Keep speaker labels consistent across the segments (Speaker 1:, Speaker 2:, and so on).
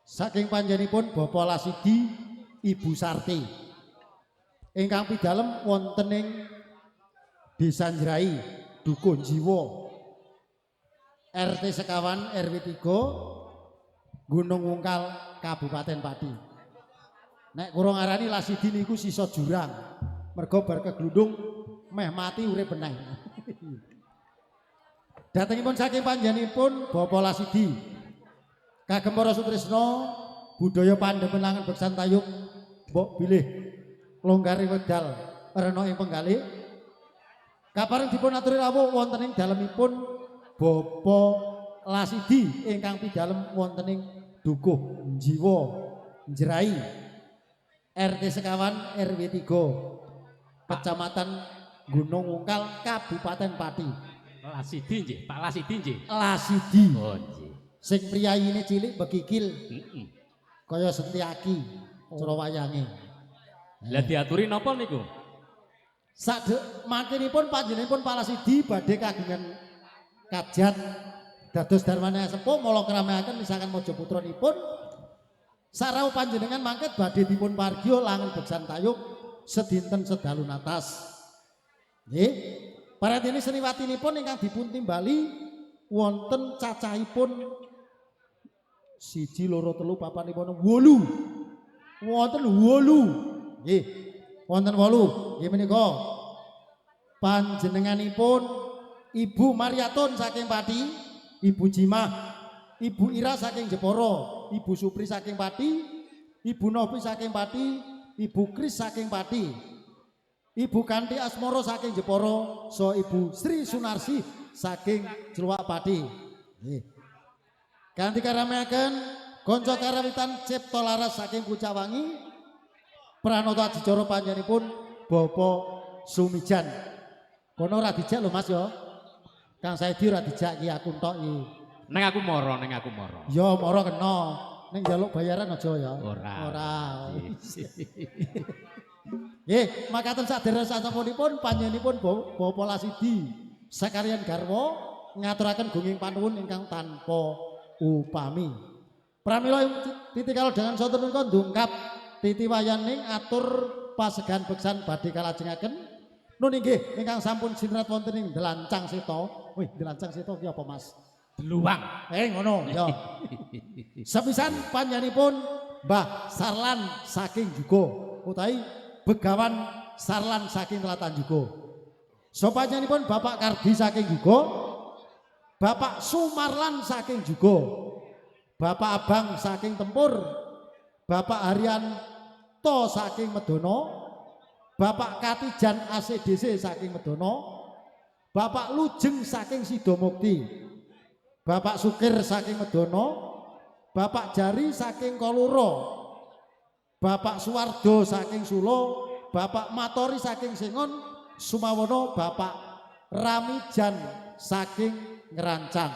Speaker 1: Saking panjenenganipun Bapak Lasidi, Ibu Sarti. Ingkang pidalem wonten ing Desa Njrai, Dukuh Jiwa, RT sekawan RW 3, Gunung Wungkal, Kabupaten Pati. Nek kula ngarani Lasidi niku sisa jurang. Mergo bar keglundung meh mati urip meneh. Datengipun saking panjenenganipun Bapak Lasidi. Kagem para sutrisna budaya pandemen langen beksan tayub mbok bilih longgare wekdal rena ing penggalih. Kapareng dipun aturi rawuh wonten ing dalemipun Bapak Lasidi ingkang pidalem wonten ing Dukuh Jiwa Njrai, RT sekawan RW 3, Kecamatan Gunung Wungkal, Kabupaten Pati.
Speaker 2: Lasidi nggih, Pak Lasidi nggih.
Speaker 1: Lasidi.
Speaker 2: Oh nggih.
Speaker 1: Sing priyayine cilik bekikil.
Speaker 2: Heeh.
Speaker 1: Kaya Setiaki cara wayange.
Speaker 2: Lah diaturi napa niku?
Speaker 1: Sadhe mangkinipun panjenenganipun Pak Lasidi badhe kagungan kajat dados darmane sepuh mala krameaken misakan maja putranipun. Sarau panjenengan mangket badhe dipun pargya langen beksan tayub sedinten sedalu natas. Nggih. Paradene seniwatinipun ingkang dipun timbali wonten cacahipun 1 2 3 4 5 6 8. Wonten 8. Nggih. Wonten 8. Nggih menika panjenenganipun Ibu Mariatun saking Pati, Ibu Jimah, Ibu Ira saking Jepara, Ibu Supri saking Pati, Ibu Novi saking Pati, Ibu Kris saking Pati, Ibu Kanti Asmoro saking Jepara, so Ibu Sri Sunarsi saking Jluwak Pati. Nggih. Kanthi karameaken Gonco Karawitan Cipta Laras saking Pucawangi, Pranoto Adicara panjenenganipun Bapak Sumijan. Kono ora dijak lho Mas ya. Kang Saidi ora dijak iki aku entok iki.
Speaker 2: Neng aku moro, neng aku moro.
Speaker 1: Ya moro kena. Ning njaluk bayaran aja ya.
Speaker 2: Ora.
Speaker 1: Ora. Nggih, makaten saderek sasampunipun panjenenganipun Bapak Lasidi sakaliyan garwa ngaturaken gunging panuwun ingkang tanpa upami. Pramila titi kalodhangan sonten menika ndungkap titi wayaning atur pasegan beksan badhe kalajengaken. Nun inggih ingkang sampun sinrat wonten ing Delancang Seta. Wih, Delancang Seta ki apa Mas?
Speaker 2: Deluwang.
Speaker 1: Ngono ya. Sepisan panjenenganipun Mbah Sarlan saking Jugo utawi Begawan Sarlan saking Selatan Jugo. Sopanjenenganipun Bapak Kardi saking Jugo, Bapak Sumarlan saking Jugo, Bapak Abang saking Tempur, Bapak Haryanto saking Medono, Bapak Katijan ACDC saking Medono, Bapak Lujeng saking Sidomukti, Bapak Sukir saking Medono, Bapak Jari saking Koluro, Bapak Suwardo saking Sulo, Bapak Matori saking Sengon, Sumawono, Bapak Ramijan saking Ngrancang.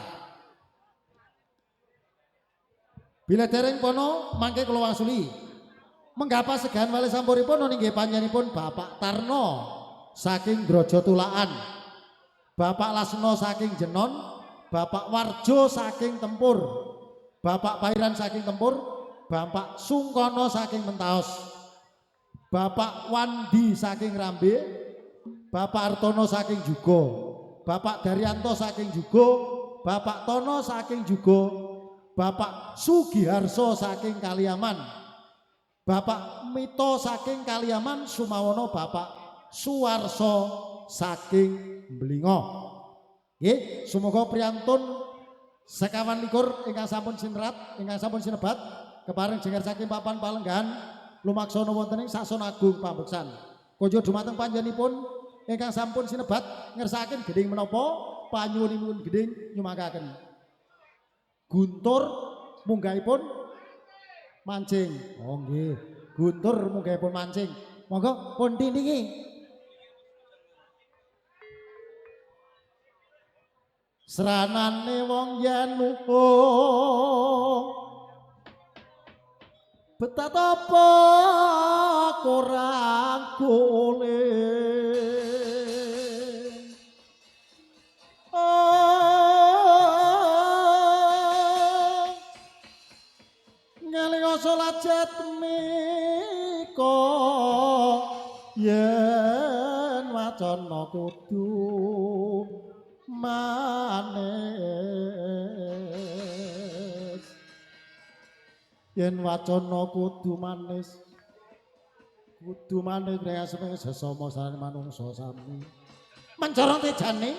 Speaker 1: Bila dereng pono mangke kula wangsuli. Menggapa segahan wali sampuripun nun inggih panjenenganipun Bapak Tarno saking Grojo Tulaan, Bapak Lasno saking Jenon, Bapak Warjo saking Tempur, Bapak Pairan saking Tempur, Bapak Sungkono saking Mentaos, Bapak Wandi saking Rambe, Bapak Artono saking Jugo, Bapak Daryanto saking Jugo, Bapak Tono saking Jugo, Bapak Sugiharso saking Kaliaman, Bapak Mito saking Kaliaman, Sumawono, Bapak Suwarso saking Blingo. Nggih, sumangga priyantun sekawan likur ingkang sampun sinrat, ingkang sampun sinebat kepareng jengger saking papan palenggahan lumaksana wonten ing Sason Agung Pambeksan. Kunjuk dumateng panjenenganipun ingkang sampun sinebat ngersakaken gending menapa panyuwunipun gending nyumanggaken. Guntur munggahipun mancing. Oh nggih, guntur munggahipun mancing. Monggo pun tiningi. Sranane wong yen nuhung betat apa kurang gole. Oh, Ngelinga salat jatmika yen wacana kudu manis, yen wacana kudu manis, kudu manis reyasme sesama sareng manungsa sami. Mencorong tejane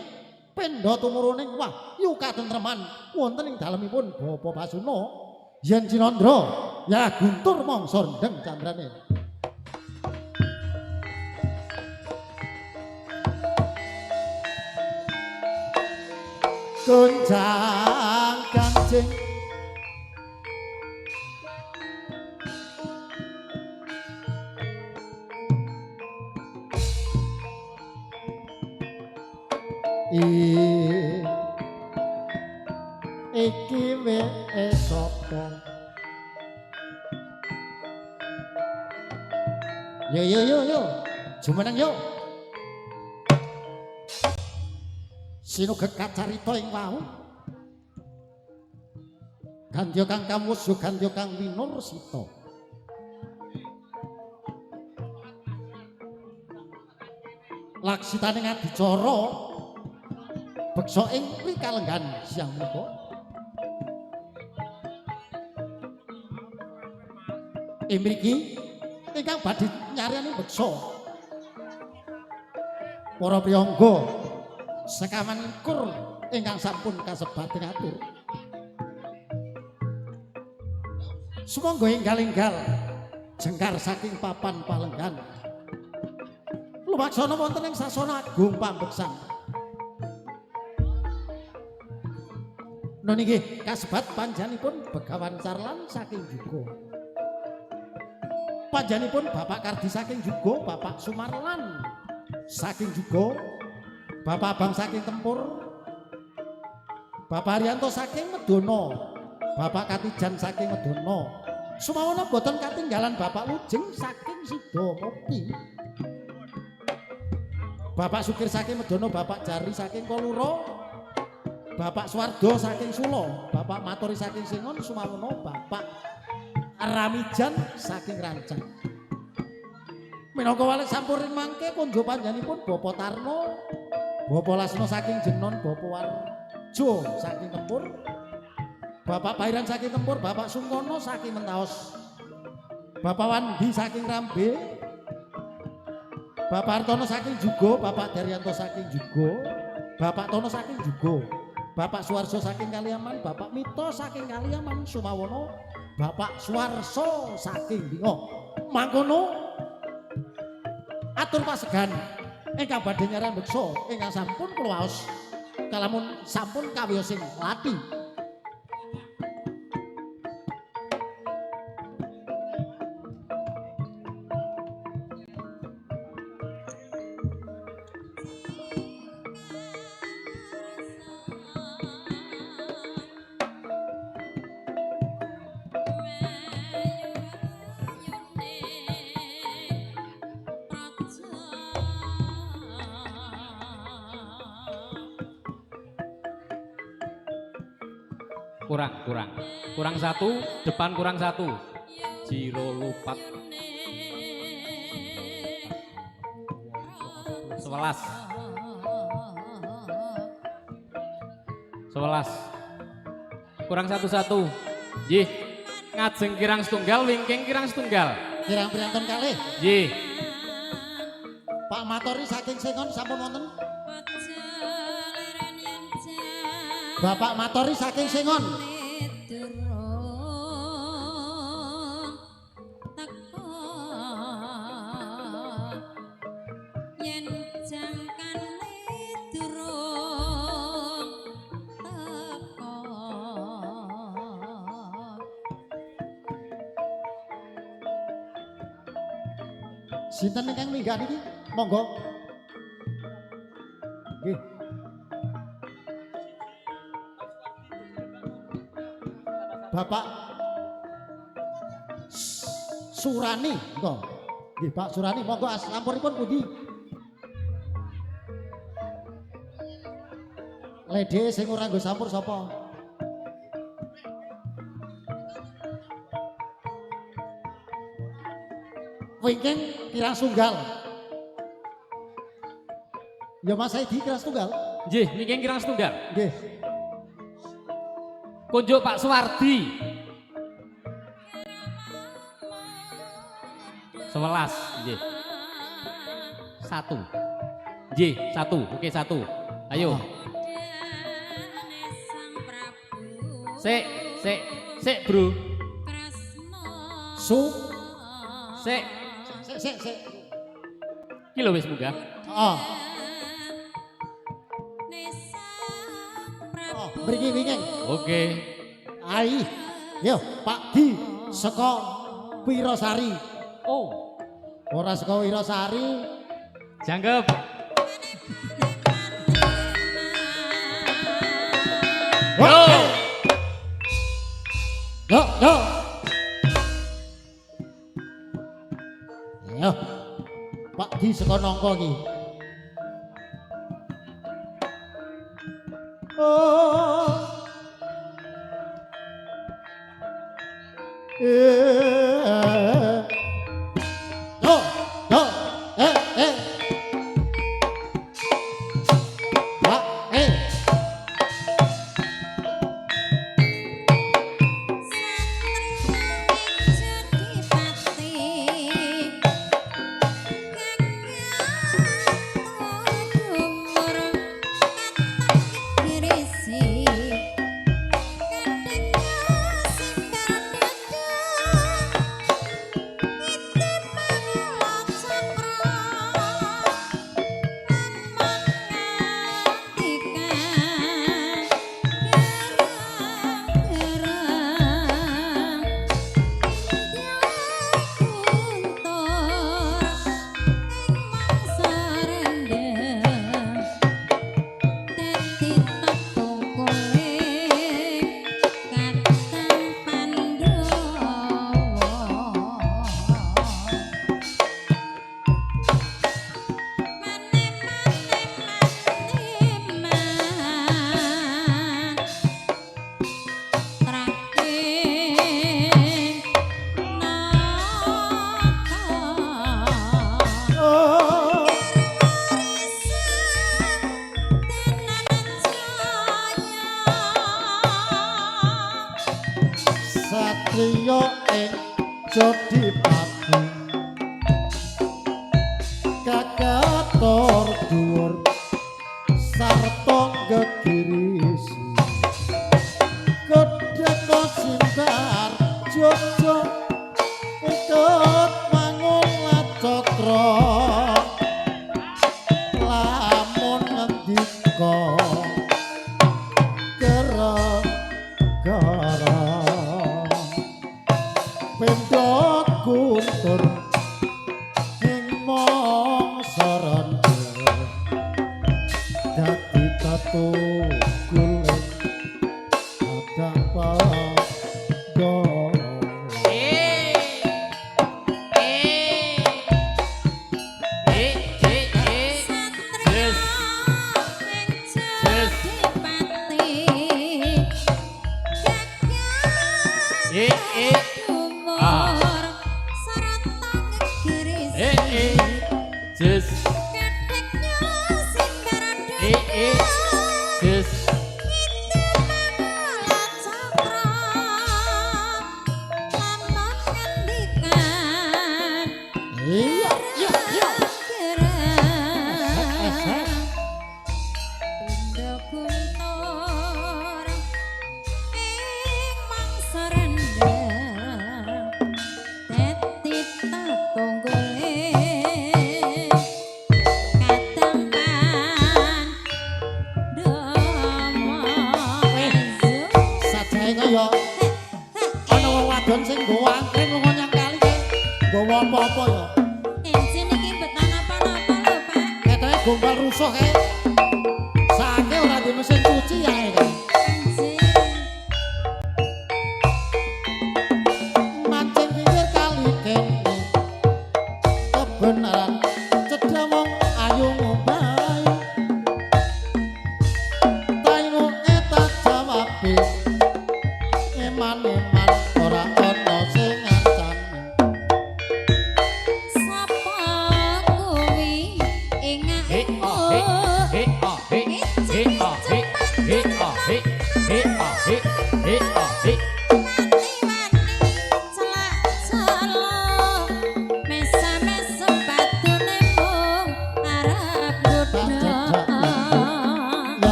Speaker 1: pendha tumuruning wahyu katentreman wonten ing dalemipun Bapa Basuna yen Cinandra ya guntur mangsa rendheng candrane. Gonjang ganjing iki weke sapa? Yo yo yo yo, jumeneng yo. Sinugek kacarita ing wau. Gandya kang kawuju gandya kang winursita. Laksitane adicara beksa ing kalenggan siang menika. Ing mriki ingkang badhe nyariyani beksa para priyangga sekawan likur ingkang sampun kasebat ing atur. Sumangga enggal-enggal jengkar saking papan palenggan lumaksana wonten ing sasana agung pambeksan. Nun inggih kasebat panjenenganipun Begawan Carlan saking Yuga. Panjenenganipun Bapak Kardi saking Yuga, Bapak Sumarlan saking Yuga, Bapak Abang saking Tempur, Bapak Haryanto saking Medono, Bapak Katijan saking Medono. Sumawana boten katinggalan Bapak Lujeng saking Sidomukti. Bapak Sukir saking Medono, Bapak Jari saking Koluro, Bapak Suwardo saking Sulo, Bapak Matori saking Singon, Sumawono, Bapak Ramijan saking Rancang. Minangka walik sampuring mangke konjo panjenenganipun Bapak Tarno, Bapak Lasno saking Jenon, Bapak Warjo saking Tempur, Bapak Pairan saking Tempur, Bapak Sungkono saking Mentaos, Bapak Wandi saking Rambe, Bapak Hartono saking Jugo, Bapak Daryanto saking Jugo, Bapak Tono saking Jugo, Bapak Suwarso saking Kaliaman, Bapak Mito saking Kaliaman, Sumawono, Bapak Suwarso saking Bingo. Mangkono atur pasegan ingkang badhe nyaran beksa ingkang sampun kula waos kalamun sampun kawiyosing lati.
Speaker 2: Kurang, kurang. Kurang satu, depan kurang satu. Jiro lupat. 11. 11. Kurang satu-satu. Nggih. Ngajeng kirang setunggal, wingking kirang setunggal.
Speaker 1: Kirang priyantun kalih.
Speaker 2: Nggih.
Speaker 1: Pak Matori saking Sengon sampun wonten. Bapak Matori saking Sengon. Sinten ingkang minggah niki? Monggo. Nggih. Bapak Surani, monggo. Nggih, Pak Surani, monggo sampuripun pundi? Lede sing ora nggo sampur sapa? Wingking kirang sunggal. Ya Mas Edi kirang setunggal.
Speaker 2: Nggih, wingking kirang setunggal.
Speaker 1: Nggih.
Speaker 2: Kunjuk Pak Suwardi. 11, nggih. 1. Nggih, 1. Oke, 1. Ayo. Sik, sik, sik, Bro.
Speaker 1: Su
Speaker 2: Sik.
Speaker 1: sik sik sik.
Speaker 2: Iki lho wis munggah.
Speaker 1: Heeh. Oh, mriki wingking.
Speaker 2: Oke.
Speaker 1: Ai. Yo, Pak Di saka Wirasari.
Speaker 2: Oh,
Speaker 1: Ora saka Wirasari.
Speaker 2: jangkep. Yo.
Speaker 1: Yo, yo. Yo. Pak Di saka nangka iki. Oh. Eh. Yo, yo, eh, eh. Pak, eh. Oh. Satriya ing Jodipati kakator dhuwur sarta gegirisi kodheka simbar jojo ikut mangun lacatra lamun ngendika gara-gara pendo guntur ing mangsa randha dadi tatu guling padang padha.
Speaker 2: Eh. Eh. Eh, eh, eh. Yes. Yes. Eh, eh. Ah. Eh, eh. Yes. Eh, eh. Yes.
Speaker 1: Iya, iya, iya. Esek, Sajae kaya ana wong wadon sing nggawa angkring lunga nyang kali kae. Nggawa apa-apa ya. Ketoke gombal rusuh kae. Sake ora di mesin cuci ya kae. Mancing pinggir kali kene. Kebenaran cedha wong ayu ngombahi. Taingoke tak jawabe. Eman-eman ora ana sing ngancani.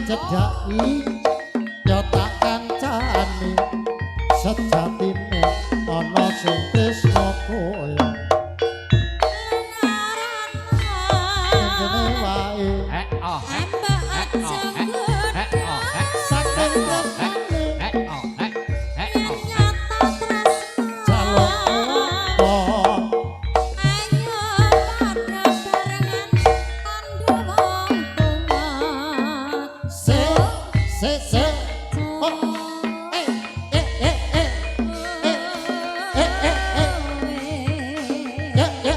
Speaker 1: Cedhaki ya tak kancani sejatine ana sing tresna kowe kene wae saking tresnane jaluk apa. Se se se oh eh eh eh eh eh eh eh eh ya ya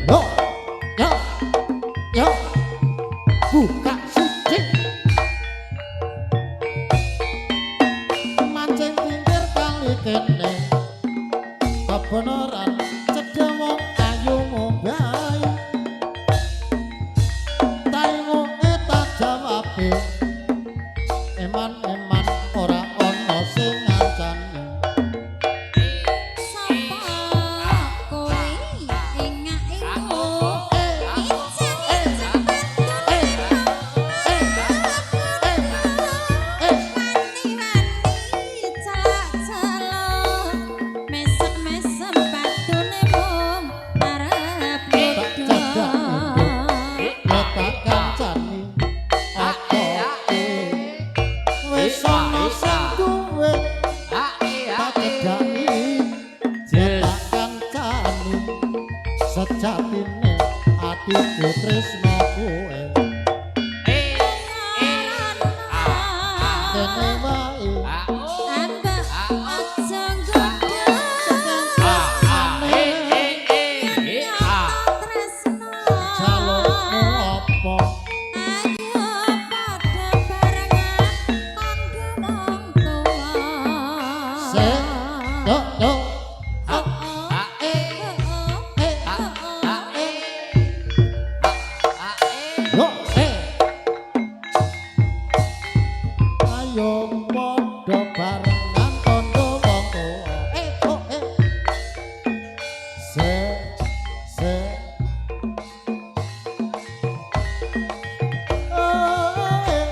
Speaker 1: yo yo yo buka siji mancing pinggir kali kene kebenaran cedha wong ayu ngombahi taingoke tak jawabe eman-eman ora ana sing ngancani. Ya tak kancani apa wis ana sing duwe tak cedhaki ya tak kancani sejatine atiku tresna kowe kene wae jalukmu apa. Se yo yo eh eh eh yo eh ayo padha barengan tandha wong tuwa eh oh eh se se oh eh.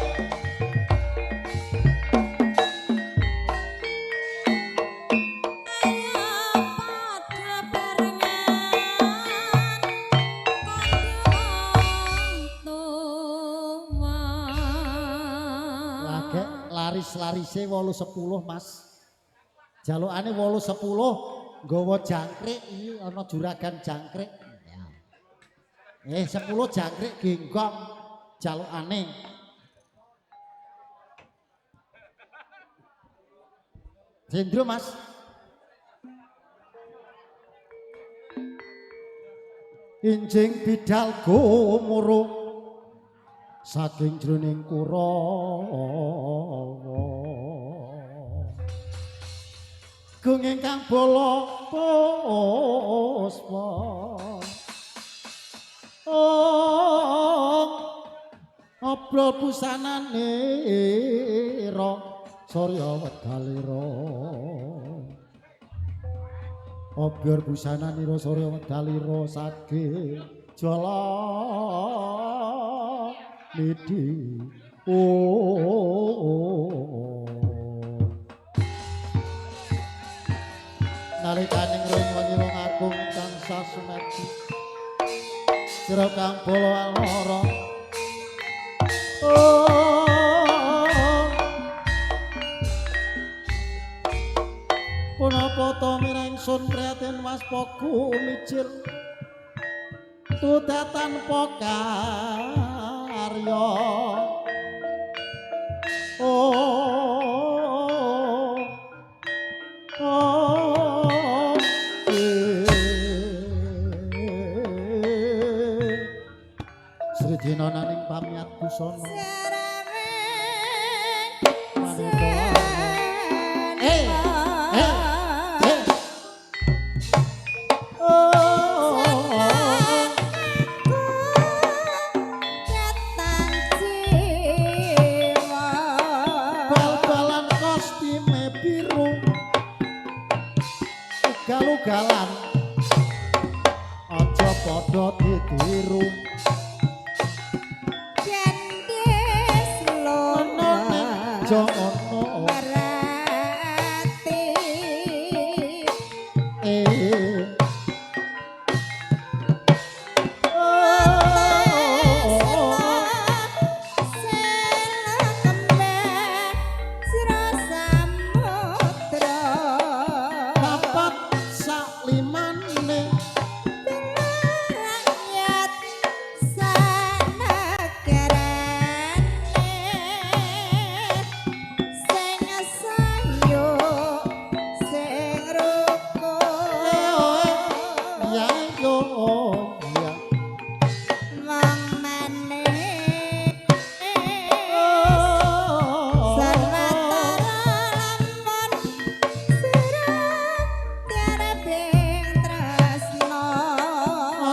Speaker 1: Lagek laris-larise 8.10 Mas. Jalukane 8.10 nggawa jangkrik iki ana juragan jangkrik. 10 jangkrik genggong jalukane. Jendro Mas. Injing bidal gumuruh saking jroning Kurawa. Gung ingkang bala puspa. Oh, obrol busanane ra surya wedalira. Obyar busananira surya wedalira saking jala nidhi. Oh, nalikaning ring wengi wong agung tansah sumedi sira kang bala alora. Oh, punapa ta mireng sun prihatin waspaku mijil tudatan pokarya. Oh, oh, Sri dina naning pamiat busana maneka. Eh, eh, eh. Oh, bal-balan kostime biru ugal-ugalan aja padha ditiru.
Speaker 3: Jendel
Speaker 1: Aja ono
Speaker 3: Berarti
Speaker 1: eh. Papat saklimane ya yo ya.
Speaker 3: Sarwatara lamun sirah tiara bing tresno.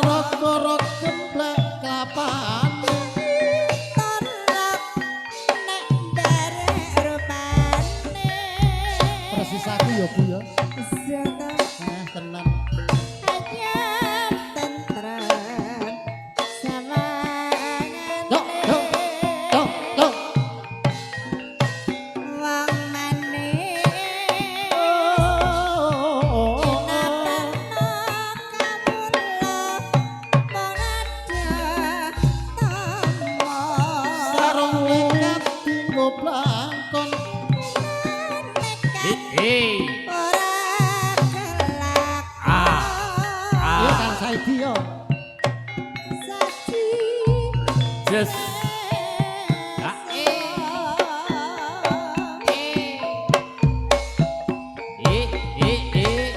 Speaker 1: Rok-rok gemblek klapane
Speaker 3: Tolak nek derek rupane.
Speaker 1: Persis aku ya Bu ya.
Speaker 3: Zata
Speaker 1: Tenan.
Speaker 3: ayam tentrem sawangane.
Speaker 1: Yo yo yo yo.
Speaker 3: Wong manis
Speaker 1: Sarung nekat dinggo blangkon
Speaker 2: Eh. Ah.
Speaker 1: Ya
Speaker 2: Ah.
Speaker 1: Kang Saidi yo.
Speaker 2: Yes. Ah. Eh eh eh.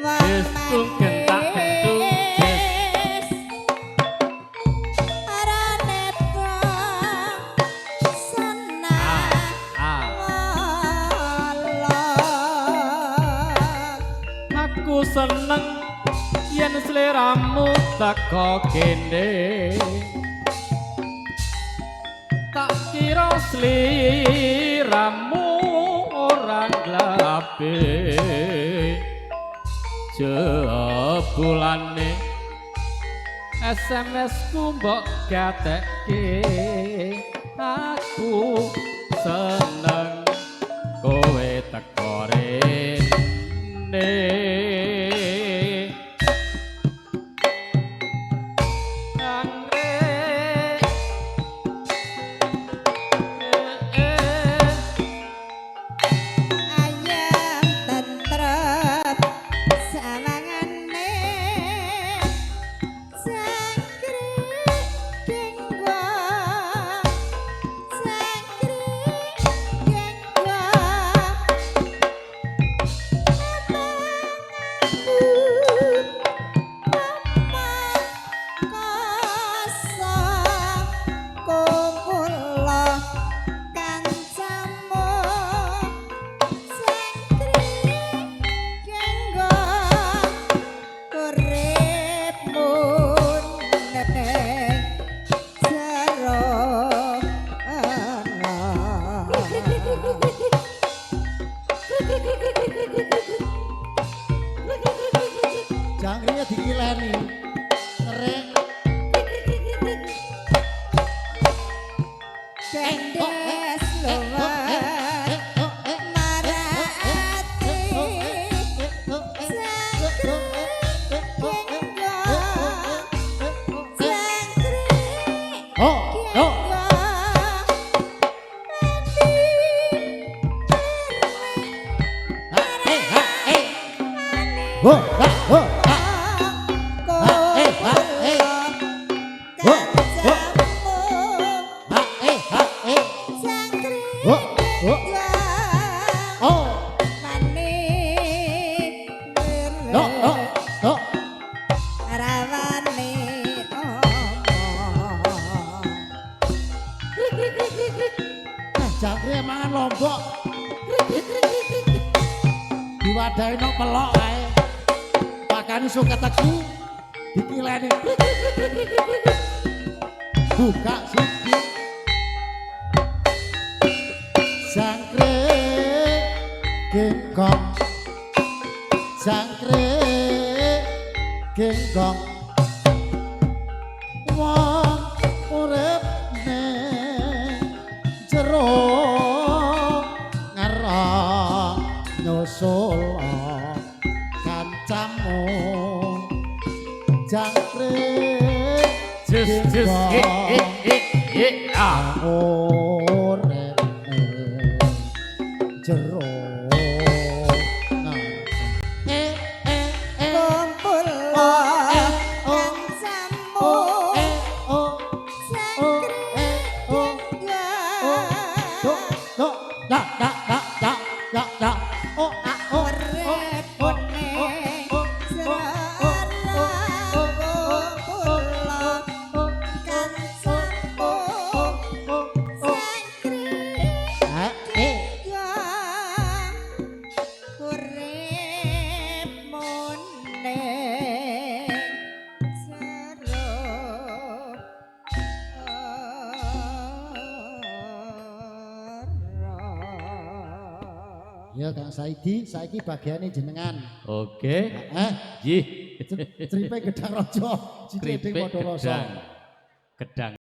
Speaker 2: Yes, tung gentak gentung. Yes. Ah. Aku seneng yen sliramu teko kene. Tak kira sliramu ora nglape. Jebulane SMS ku mbok gatekke. Aku seneng kowe teko rene. Anggrek eh,
Speaker 3: Ayam tentrem sawangane jangkrik genggong jangkrik genggong abanganmu kosong kumpul kancamu jangkrik genggong uripmu ning jero ana.
Speaker 1: Jangkriknya dikileni. Ngerek.
Speaker 3: Gendes luwet marati jangkrik
Speaker 1: Oh, oh. Ha, eh, ha, eh. Ho, ha, ho, ha. Eh, ha, eh. Ho, ho. Ha, eh, ha, eh. Ho, ho. Oh. No, no, no.
Speaker 3: Rawane omong.
Speaker 1: Jangkrik mangan lombok. Krik krik krik krik. Diwadahi nok pelok ae. Pakane suket teki dikileni. Krik krik krik krik krik krik. Buka siji. Jangkrik genggong. Jangkrik genggong. Wong urip ning jero
Speaker 2: Bagus. Eh eh eh eh ah.
Speaker 1: Urip jero ngarsa. Eh eh eh
Speaker 3: Kumpul
Speaker 1: oh eh oh
Speaker 3: kancamu
Speaker 1: oh eh oh oh eh oh oh do do da da da da da da oh ah oh oh oh oh oh oh oh oh oh oh oh oh oh ah eh.
Speaker 3: Urip mune jero.
Speaker 1: Ya Kang Saidi, saiki bagiane jenengan.
Speaker 2: Oke.
Speaker 1: Eh,
Speaker 2: Jih.
Speaker 1: Cripe gedang raja, cicing
Speaker 2: Kripik
Speaker 1: padha rasa.
Speaker 2: gedang. Gedang.